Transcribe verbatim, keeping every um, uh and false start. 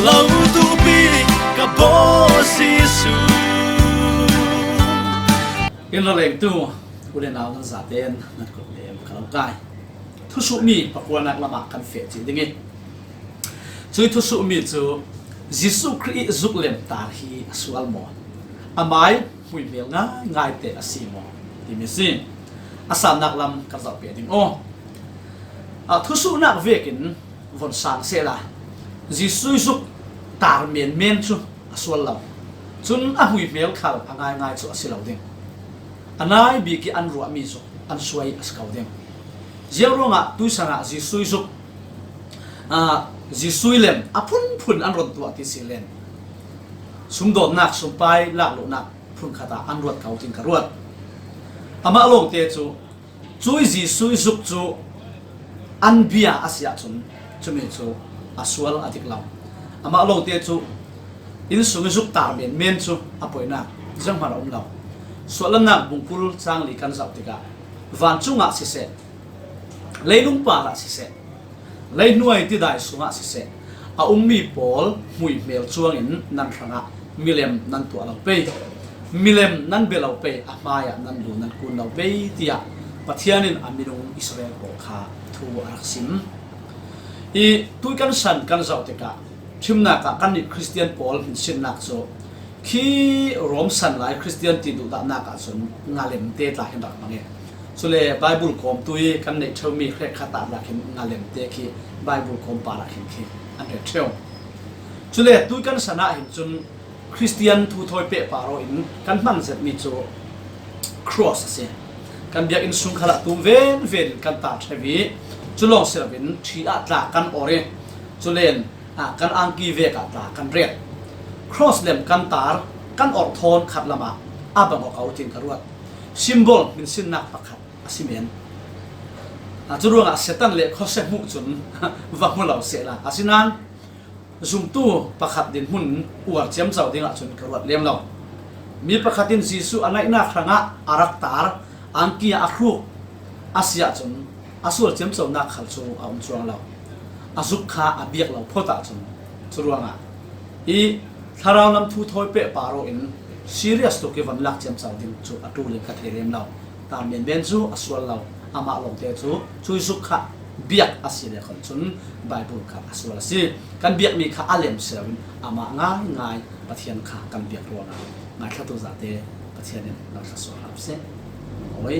Lo tupi ka baw Jesu. In lo leng tu, u le nau nan zaten nan kut le em ka lo kai. Thusuh mi pakuanak lamah kan feh cih ding i, cui thusuh mi cu Jesuh Khrih ih zuk lem tar hi a sual maw? A mai hmuihmel ngaingai te a si maw? Timi si. A sannak lam kan zoh pe ding aw. A thusuhnak vekin von sang sehla, Jesuh ih zuk tar menmen cu a sual lo. Cun a hmuihmel khal a ngaingai cu a si lo ding. A nai bik ih an ruahmi cu an suai a si ko ding. Ziang ruangah tuisan ah Jesuh ih zuk, aa, Jesuh ih lem a phunphun an run tuah ti si len, sumdawnnak, sumpai lak luhnak phun khat ah an ruat ko tiin ka ruat. Amah lawngte cu cui Jesuh ih zuk cu an bia a si ahcun cumi cu a sual a dik lo. Amah lawngte cu innsung ih zuk tar menmen cu a poinak zianghman a um lo. Suahlannak bungkul cangli kan zoh tikah vancung ah siseh, leilung par ah siseh, leihnuai tidai sungah siseh, a ummi pawl hmuihmel cuangin nan hrangah milem nan tuah lo pei, milem nan bia lo pei, a hmaiah nan lu nan kun lo pei, tiah Pathian in a minung Israel pawl kha thu a rak sim. I tui kan san kan zoh tikah ṭhimnak ah kannih Khristian pawl hminsinnak cu khi Rom san lai Khristian ti duhdahnak ahcun ngalemte tla hin rak hmang i, cule Baibal kawmtu ih kan neih ṭheumi hrekkhat ah rak hin ngalemte khi Baibal kawm parah hin khi an ret ṭheu. Cule tui kan san ah hin cun Khristian thu thawi pehpar aw in kan hman zetmi cu cross a si. Kan biakinn sung khalah tum venven in kan tar ṭheu i, cu lawng si loin ṭhi ah tla kan or i, culen, aa, kan angki vek ah tla kan ret. Cross lem kan tar, kan orh thawn khat lamah a bang aw ko tiin ka ruat. Symbol hminsinnak pakhat a si men. Aa, cu ruangah Satan le khuasia hmuh cun va hmu lo sehla, asinain zumtu pakhat dinhmun uar ciamco dingah cun ka ruat lem lo. Mi pakhat in Jesuh a naihnak hrangah a rak tar, angki ah a hruk a si ahcun a sual ciamconak khal cu a um cuang lo. A zuk kha a biak lo phawt ahcun cu ruangah i thlarau lam thu thawi pehpar aw in serious tuk i van lak ciamco ding cu a ṭul in ka thei lem lo. Tar menmen cu a sual lo. Amah lawngte cu cui zuk kha biak a si le khon cun Baibal kha a sual a si. Kan biakmi kha a lem si loin amah ngaingai Pathian kha kan biak ruangah ngaithlatu zate Pathian in nan thluasuah hram seh. Awi.